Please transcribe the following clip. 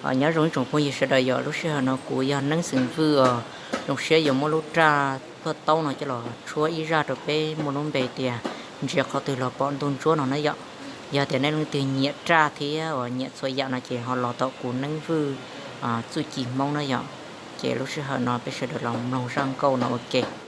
Nyob zoo ib tsoom phooj ywg sawv daws yom, lub sij hawm no kuv yog Neeb xeem Vwj os, zoo siab yuav muab lub raj puag taub no coj los tshuab ib zaj rau peb muaj lub npe tias ntsia qhov twg los pom ntuj ntsuab no na yom. Yog tias nej leej twg nyiam raj thiab uas nyiam txhua yam no ces ho los tom kuv Neeb Vwj txuj ci Hmoob na yom. Ces lub sij hawm no peb sawv daws los mloog zaj nkauj no ua ke.